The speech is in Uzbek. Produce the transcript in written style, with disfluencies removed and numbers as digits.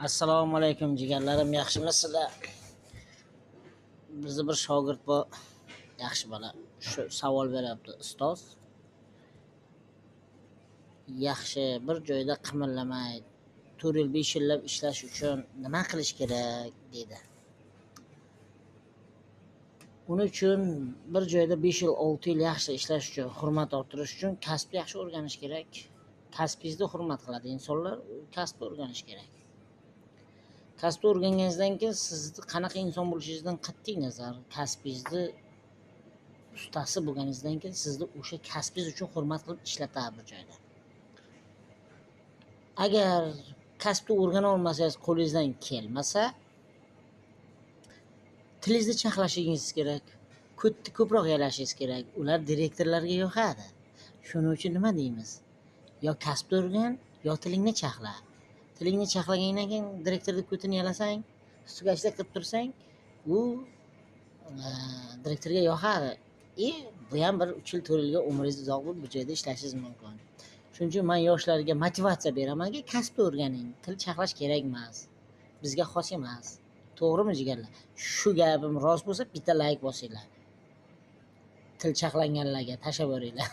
Assalomu alaykum jigarlarim, yaxshimisizlar? Bizda bir shogird bor, yaxshi bola. Shu savol beryapti: "Ustoz, yaxshi bir joyda qimirlamay 4 yil, 5 yillab ishlash uchun nima qilish kerak?" dedi. Uning uchun bir joyda 5 yil, 6 yil yaxshi ishlash uchun, hurmat orttirish uchun kasbni yaxshi o'rganish kerak. Kasbingizni hurmat qiladi insonlar, kasbni o'rganish kerak. Kasbni o'rganganingizdan keyin sizni qanaqa inson bo'lishingizdan qat'iy nazar, kasbingizni ustasi bo'lganingizdan keyin sizni o'sha kasbingiz uchun hurmat qilib ishlatadi bir joyda. Agar kasbni o'rgana olmasangiz, qo'lingizdan kelmasa, tilingizni chaqlashingiz kerak, ko'tni ko'proq yalashingiz kerak. Ular direktorlarga yoqadi. Shuning uchun nima deymiz? Yo kasbni o'rgan, yo tilingni chaqla. Tilingni chaqlagandan keyin direktorni ko'tini yalasang, sugashlik qilib tursang, u direktorga yoqadi. Bu ham bir 3 yil, 4 yilga umringiz uzoq bo'lib, bu joyda ishlashingiz mumkin. Shuning uchun men yoshlarga motivatsiya beramanki, kasbni o'rganing, til chaqlash kerak emas. Bizga xos emas. To'g'rimi jigarlar? Shu gapim rost bo'lsa, bitta like bosinglar. Til chaqlanganlarga tashlab yuboringlar.